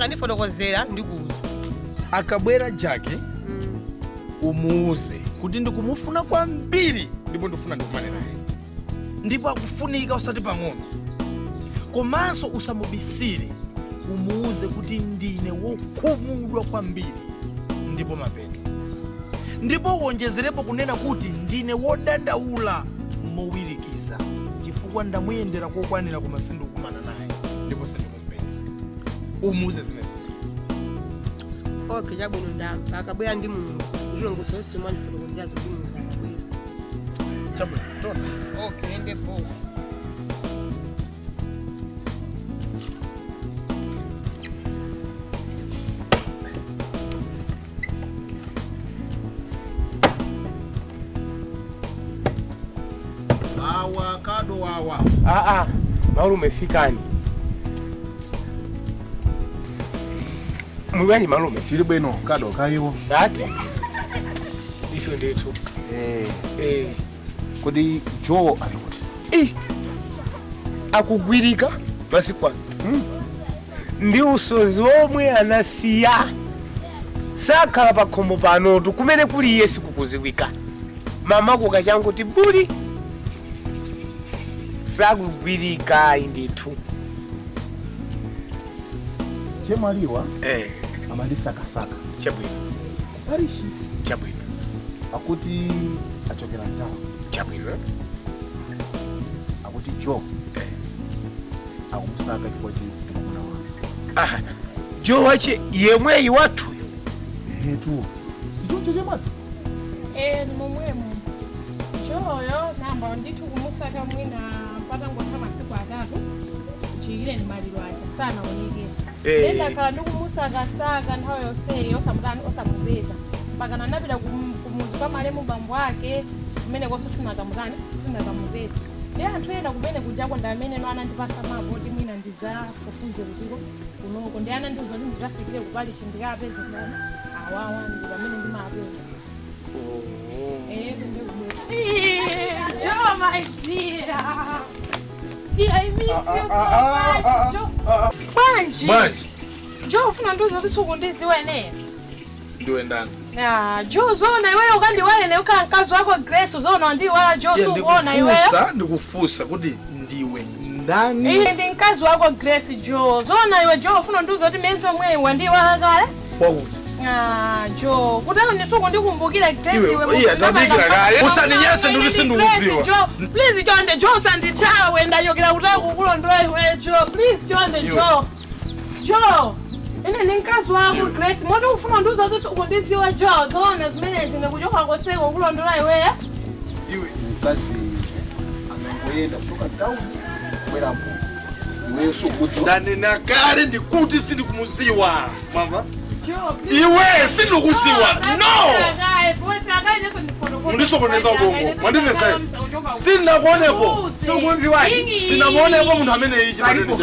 Akandifotokozera ndikuuza. Akabwera Jake umuuze kuti ndikumufuna kwambiri ndipo ndifuna ndikumane naye. Ndipo akufunika usati pang'ono. Komanso usamubisire, umuuze kuti ndine wokhumudwa kwambiri ndipo mapeto. Ndipo uwonjezerepo kunena kuti ndine wodandaula mowirikiza chifukwa ndamuyendera kokwanira koma sindikumana naye ndipo sindikumpeza. Umuuze zimenezo. Okay, chabwino ndamva. Akabwera ndimuuza. Ndilongososo mwandifotokozerazo ndimuuza akabwera. Chabwino, tona. Okay, ndipo. Awa kado awa. Ah, malume fikani. Mulwani malume. Tiri bwino kado kaiwo. Ati. Iso ndithu. Kodi Joe ali kuti? Akugwirika masiku ano. Ndi usozi omwe anasiya. Sakhala pa khomo panotu kumene kuli iye sikukuziwika. Mama kukachanguti buli. Sakugwirika ndithu. Chemwaliwa amandisakasaka. Chabwino. Kuparishi. Chabwino. Akuti achokera mtawa. Chabwino. Akuti Joe akumusaka chifukwa chimuna wake. Ah, Joe wache yemweyi wathuyo. Etu. Sichoncho chemwali? Ni momwemo. Joyo namba ndithu kumusaka mwina patangotha masiku atatu chiyile ni maliro aja sana onekera. Ndakhala ndikumusakasaka nthawi yonseyi osamutani osamupeza. Mpaka napita kumuzi kwa malemu bambo ake kumene konso sinakamutani sinakamupeza. Ndi anthu ena kumene kujako ndi amene no anandipasa mapo kuti mwina ndidzafufuze kutiko kunoko ndi anandiuza kuti ndidzafikire kupalishi ndikapeze ndani awawa ndi pamene ndimapeza. Joe, my dear. Dear, I miss you so much. Joe. Banji. Banji. Joe, ufuna nduzo kuti ukundiziwa ine. Ndiwe ndani? Ah, Joe, zona iweyo ukandiwale ne ukhala mkazi wako Grace uzona ndiwala Joe sukuona iweyo. Ndikufusa kuti ndiwe ndani? Iye ndi mkazi wako Grace Joe. Zona iwe Joe ufuna nduzo kuti mezi omwe wandiwala kale. Kwakuti. Ah, Joe, kutano ndisuku ndikumbukira Grace iwe. Iya, ndadikira kale. Usaninyase ndikuti sindikudziwa. Joe, please Jonde, Joe usandithawe ndachokera kutali kukulondola iwe Joe. Please Jonde, Joe. Joe. Ine ndi mkazi wako Grace. Moti ufuna nduzo kuti ukundidziwa Joe. Zoona zimenezi ndikuchoka kotseko kukulondola iweyo. Iwe mkazi anangoyenda kutoka town kubwera mbuzi. Iwe sukudziwa. Ndanena kale ndikuti sindikumuziwa. Mwamva? Iwe sindikuziwa. No! Mundisokoneza ubongo. Mwandimvesa? Sinakuonepo. Sinamuonepo munthu amene ichi panene.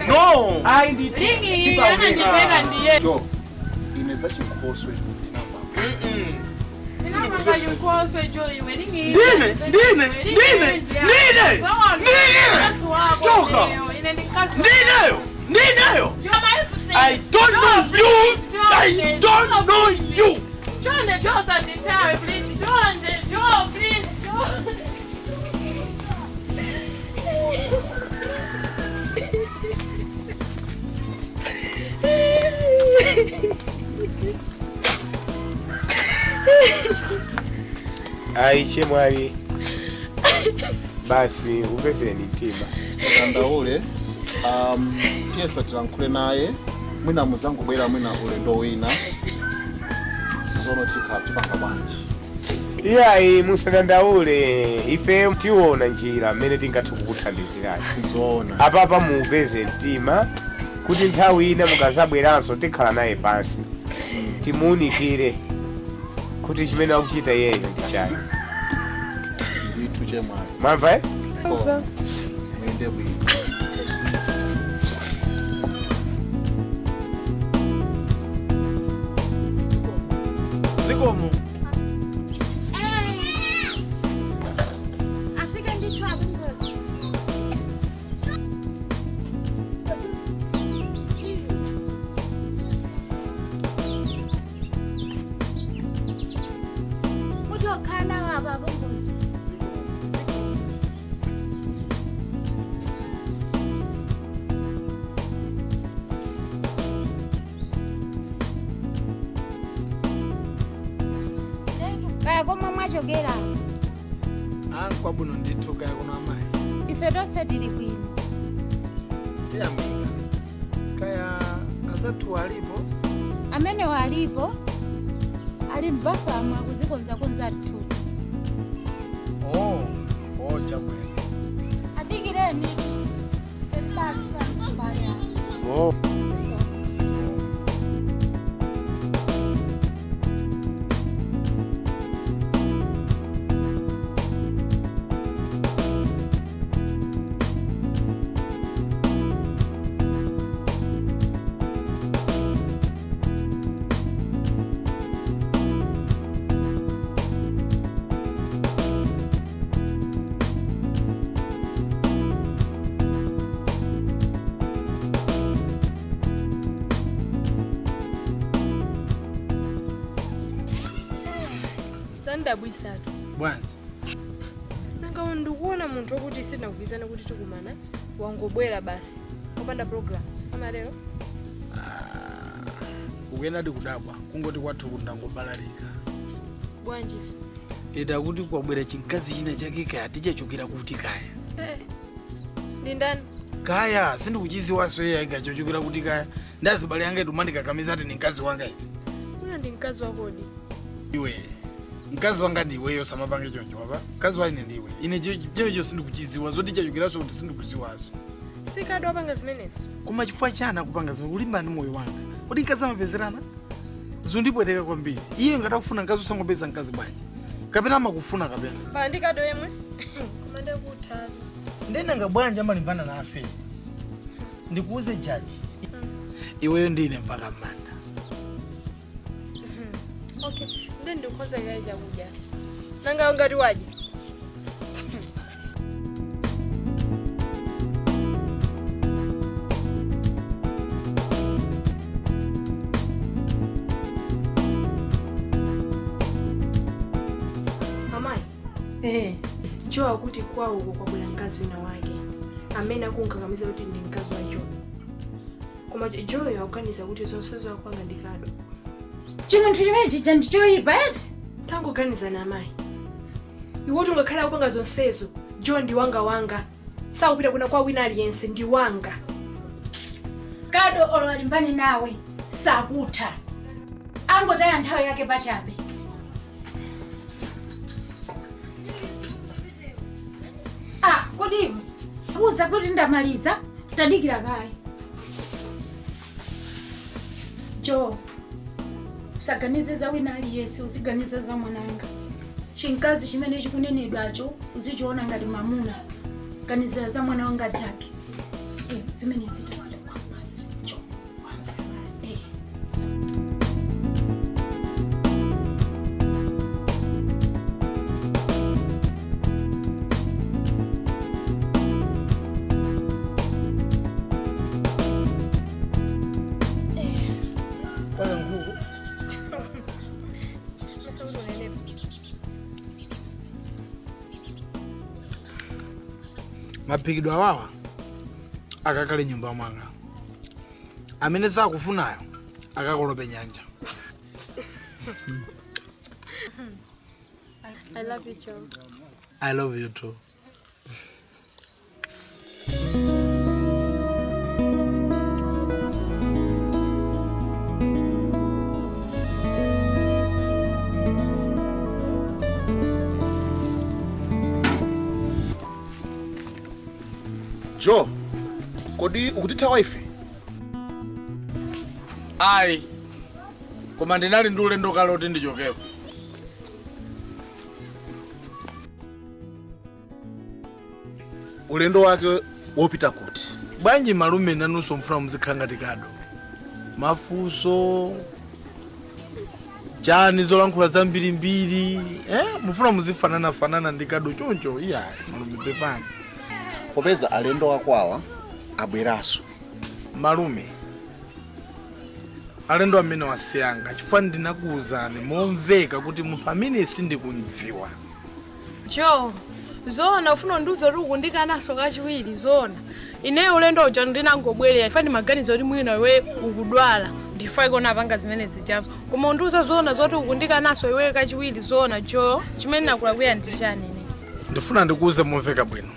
No! Ayi ndithu. Joe, ine zachinkhoswe ndinamva. Ndine! Ndine! Ndine! Ndine! Ndine! Choka! Ndineyo! Ndineyo! I don't know you! I don't know you! Jonde, Joe, usandithawe, please. Jonde, Joe, please, Joe. Ayi chemwali. Basi upezeni mtima. Usadandaule. Tiyesa tilankhule naye mwina muzangubwera mwina ulendo wina zono tikhala bwanji. Iyayi musadandaule ife tiona njira mmene tingathe kukuthandizirani. Zoona. Apapa muupeze mtima kuti nthawi ina mukazabweranso tikhala naye pansi timuunikire kuti chimene akuchita iyeyo ndi chani. Ndithu chemwali. Mwamva eh? Muyende bwino. Zikomo. Afika ndithu abungozi. mwachokera? Ankwabwino ndithu kaya kuno amayi. Ife tonse tili bwino. Tiyamika. Kaya azathu alipo? Amene walipo ali m'bafamu akuzikonzakonza thupi. Oh, oh chabwino. Adikireni. Oh. Ndabwisatu. Bwanji. Nanga ndikuona munthu wokuti sitinagwirizane kuti tikumana wangobwera basi opanda program amalero. Ukuyena ndikudabwa kungoti kwathu kundangobalalika. Bwanjiso. Ida kuti kwabwera chinkazi china chake kaya tichachokera kuti kaya. Ndi ndani? Kaya sindikuchiziwaso iye aikachochokera kuti kaya. Ndazibale yanga itumandikakamiza ati ni mkazi wanga iti. Una ndi mkazi wakodi. Iwe. Mkazi wanga ndiweyo samapange choncho wapa. Mkazi wa ine ndiwe. Ine checho sindikuchiziwa zoti chachokeraso kuti sindikuziwaso. Sikado apanga zimenezi. Koma chifukwa chani akupanga zimene kulimba ndi moyo wanga. Kodi mkazi amapezerana? Zundipweteka kwambiri. Iye ngati akufuna mkazi usangopeza mkazi bwanji. Kapena amakufuna kapena. Pa ndikado yemwe. Koma ndakuthawi. Ndenanga bwanji amalimbana nafe. Ndikuuze jaji. Iweyo ndine mpaka m'manda. Okay. Ndi ndikhoza kaye chakudya. Nanga ungati waje. Amayi. Joe akuti kwawo kwabwera mkazi wina wake. Amene akunkakamiza kuti ndi mkazi wa Joe. Koma Joe akuganiza kuti zonse zakwanga ndi Kado. Chinthu chimene chija ndichoyipa eti? Tangoganizana amayi. Iwe ungakhala akupanga zonsezo, Joe ndi wanga wanga. Sakupita kuna kwa wina aliyense ndi wanga. Kado olo alimbane nawe sakutha. Angotaya nthawi yake pachabe. Ah, kodi kuza kuti ndamaliza tadikira kaye. Joe, saganize za wina aliyense uziganize za mwananga. Chinkazi chimene chikunenedwacho uzichiona ngati mamuna. Ganizira za mwana wanga Jack. Zimene zitapita kwa basi. Joe. Maphikidwe awawa akakale nyumba mwanga. Amene sakufunayo akakolope nyanja. I love you, Joe. I love you too. Joe, kodi ukutithawa ife? Ayi. Koma ndinali ndi ulendo kale oti ndichokepo. Ulendo wake wopita kuti? Bwanji malume nanunso mfuna muzikhala ngati Kado. Mafunso chani zolankhula zambirimbiri, mufuna muzifanana fanana ndi Kado choncho iya malume pepani. Popeza alendo akwawa abweraso. Malume alendo amene wasiyanga chifukwa ndinakuwuzani momveka kuti munthu amene sindikundziwa. Joe, zona ufuna ndiuze kuti ukundikanaso kachiwiri zona. Ineyo ulendo uja ndinangobwerera chifukwa ndimaganiza kuti mwina iwe ukudwala. Ndifai kona apanga zimene zijazo. Koma undiuza zoona zoti ukundikanaso iweyo kachiwiri zoona Joe. Chimene nakulakwira ndi chani ine? Ndifuna ndikuuze momveka bwino.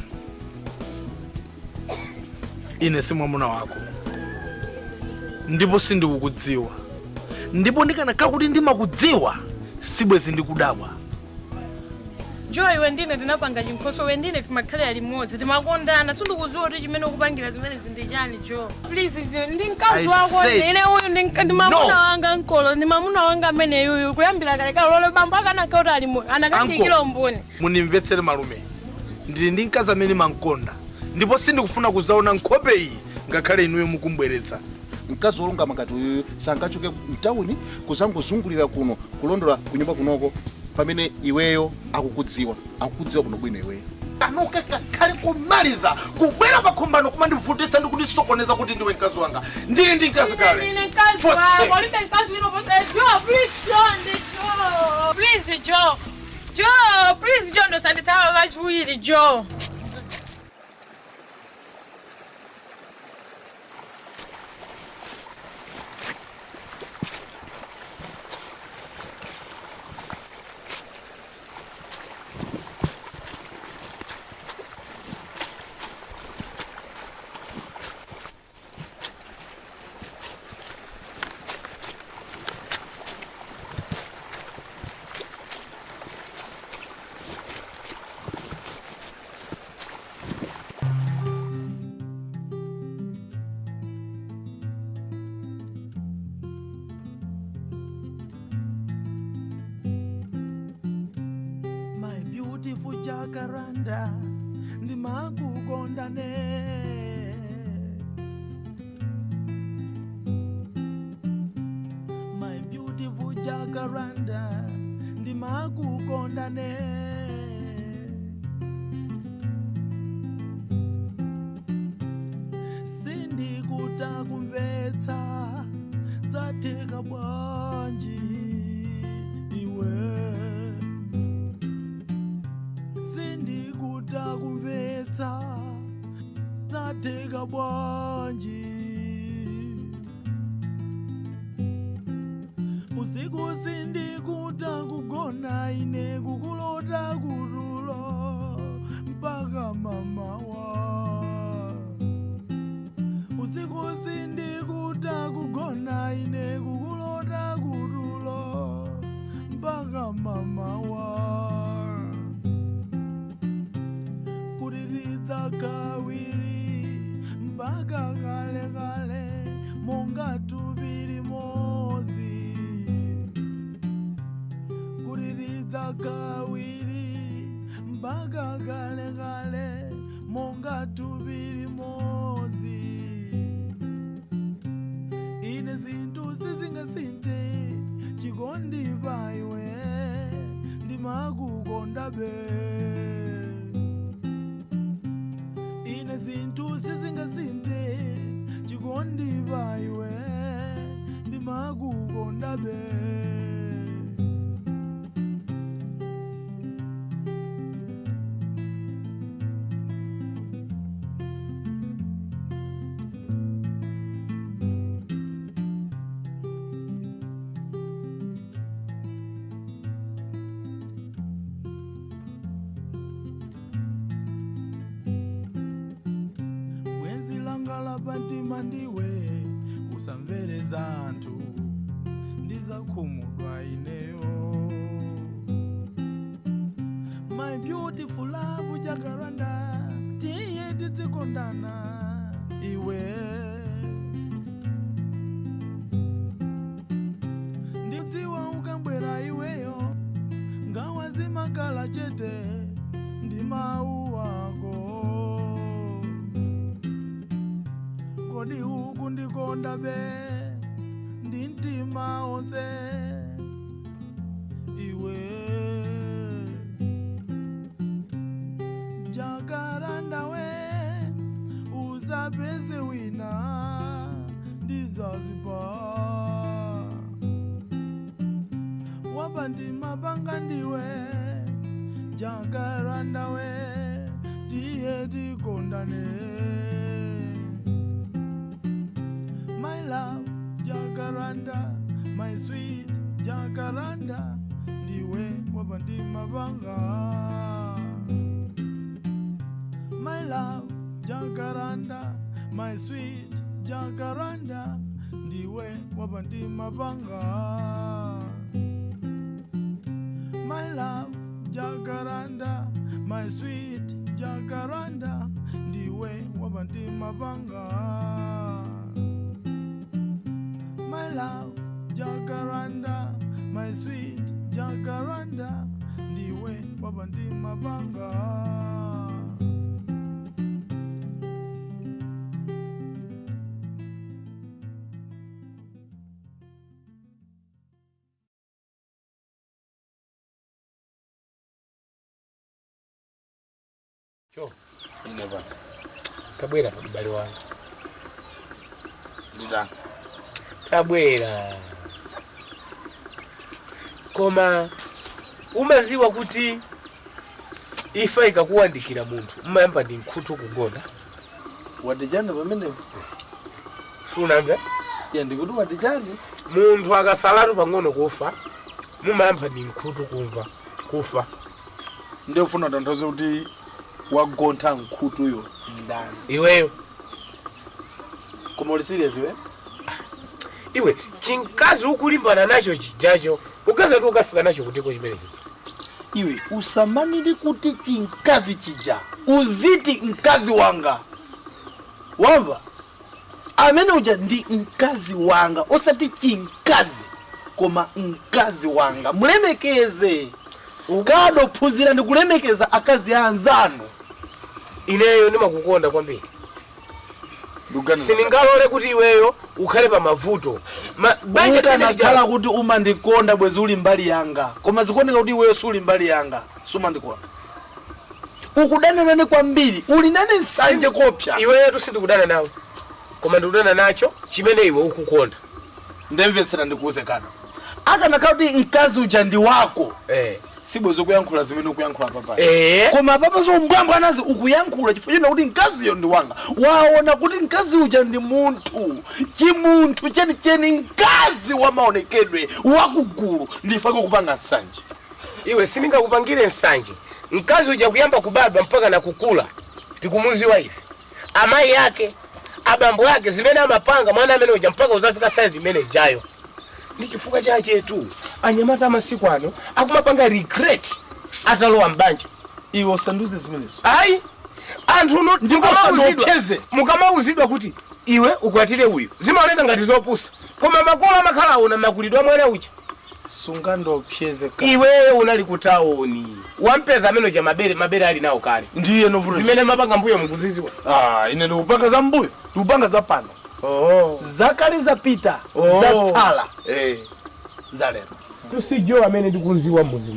Ine si mwamuna wako. Ndipo sindikukudziwa. Ndipo ndikanakhala kuti ndimakudziwa, sibwezi ndikudabwa. Joe, iwe ndine tinapanga chinkhoso, iwe ndine timakhalira limodzi, timakondana. Sindikudziwa kuti chimene ukupangira zimene ndi chani Joe. Please, ndi mkazi wako ine uyu ndi mwamuna wanga nkolo, ndi mwamuna wanga amene uyu kuyambira kalekale lole bambo akanakhala kuti ali moyo, anakandiyikira umboni. Munimvetsere malume. Ndili ndi mkazi amene mankonda. Ndipo sindikufuna kuzaona nkhope iyi ngakhale inuyo mukumbweretsa. Mkazi wolungama ngati uyu sangachoke mtawuni kuzangozungulira kuno kulondola kunyumba kunoko pamene iweyo akukudziwa kuno bwino iweyo. Kanuke kakhale kumaliza kubwera pakhombano kumandivutitsa ndi kundisokoneza kuti ndiwe mkazi wanga. Ndili ndi mkazi kale. Ndine mkazi wako, ulibe mkazi wina posa. Joe, please Joe, ndi Joe. Please Joe. Joe, please Joe, ndosandithawa kachiwiri Joe. Beautiful jacaranda, ndimakukondane. My beautiful jacaranda, ndimakukondane. Sindikutakumvetsa zatheka bwanji iwe. Sindikutakumvetsa zatheka bwanji. Usiku sindikutakugona ine kukulota kutulo mpaka mamawa. Usiku sindikutakugona ine kukulota kutulo mpaka mamawa. Kawiri mpaka kale kale monga tubiri mozi. Kuriridza kawiri mpaka kale kale monga tubiri mozi. Ine zinthu sizingasinthe chikondi pa iwe ndimakukonda be. Ine zinthu sizingasinthe chikondi pa iwe ndimakukonda be. Pantima ndiwe usamvereza anthu ndizakhumudwa ineyo. My beautiful love jacaranda, tiye tizikondana iwe. Ndidziwa ukambwera iweyo ngawazimakala chete ndi mawu ako. Kodi ukundikonda be ndi mtima onse iwe. Jacaranda we usapeze wina ndizazipa. Wapandima panga ndiwe jacaranda we tiye tikondane. My love, jacaranda. Jacaranda, my sweet Jacaranda, ndiwe wapamtima panga. My love Jacaranda, my sweet Jacaranda, ndiwe wapamtima panga. My love Jacaranda, my sweet Jacaranda, ndiwe wapamtima panga. My love Jacaranda, my sweet Jacaranda, ndiwe wapamtima panga. Ine bwana. Tabwera pa mbali wangu. Nditanga. Tabwera. Koma umaziwa kuti ifa ikakuwandikira munthu mmayamba ndi nkhutu kugona. Wadijani pamene? Sunamve? Ya ndikuti wadijani. Munthu akasalatu pang'ono kufa mumayamba ndi nkhutu kumva kufa. Ndiye ufuna kutanthauza kuti wagontha nkhutuyo ndani? Iweyo. Koma uli serious iwe? Iwe chinkazi ukulimbana nacho chijacho ukaza tu ukafika nacho kutiko chimene chicha. Iwe usamanire kuti chinkazi chija uziti mkazi wanga. Wamva? Amene uja ndi mkazi wanga osati chinkazi koma mkazi wanga. Mulemekeze. Ukadophunzira ndi kulemekeza akazi anzanu. Ineyo ndimakukonda kwambiri. Siningalole kuti iweyo ukhale pa mavuto. Ukanakhala kuti umandikonda bwezi uli mbali yanga. Koma zikuoneka kuti iweyo suli mbali yanga. Sumandikonda. Ukudana nane kwambiri. Uli nane nsanje kopya. Iweyo tu sindikudana nawe. Koma ndikudana nacho chimene iwe ukukonda. Ndemvetsera ndikuuze kana. Akanakhala kuti mkazi uja ndi wako. Sibwezo kuyankhula zimene ukuyankhula papa. Koma papa zombwambwa nazi ukuyankhula chifukwa chino kuti mkaziyo ndi wanga. Waona kuti mkazi uja ndi munthu. Chimunthu chenicheni mkazi wa maonekedwe wakugulu ndifake kupanga nsanje. Iwe sindingakupangire nsanje. Mkazi uja kuyamba kubadwa mpaka na kukula. Tikumuziwa ife. Amayi yake, abambo yake zimene amapanga mwana amene uja mpaka uzafika size imene ijayo. Ndi chifukwa chachetu anyamata amasiku ano akumapanga regret atalowa mbanja. Iwe usanduze zimenezo. Ayi anthu no mukamauzidwa kuti iwe ukwatire uyu zimaoneka ngati zopusa koma makolo amakhala aona makulidwe mwana uja. Sungandopyeze ka. Iweyo unali kutaoni wampeza amene uja mabere ali nawo kale. Ndiye novuto zimene mapanga mbuyo mukuziziwa. Ine ndikupanga za mbuyo ndikupanga za pano. Zakale zapita zatsala zalero. Tusijo amene ndikunziwa muzimu.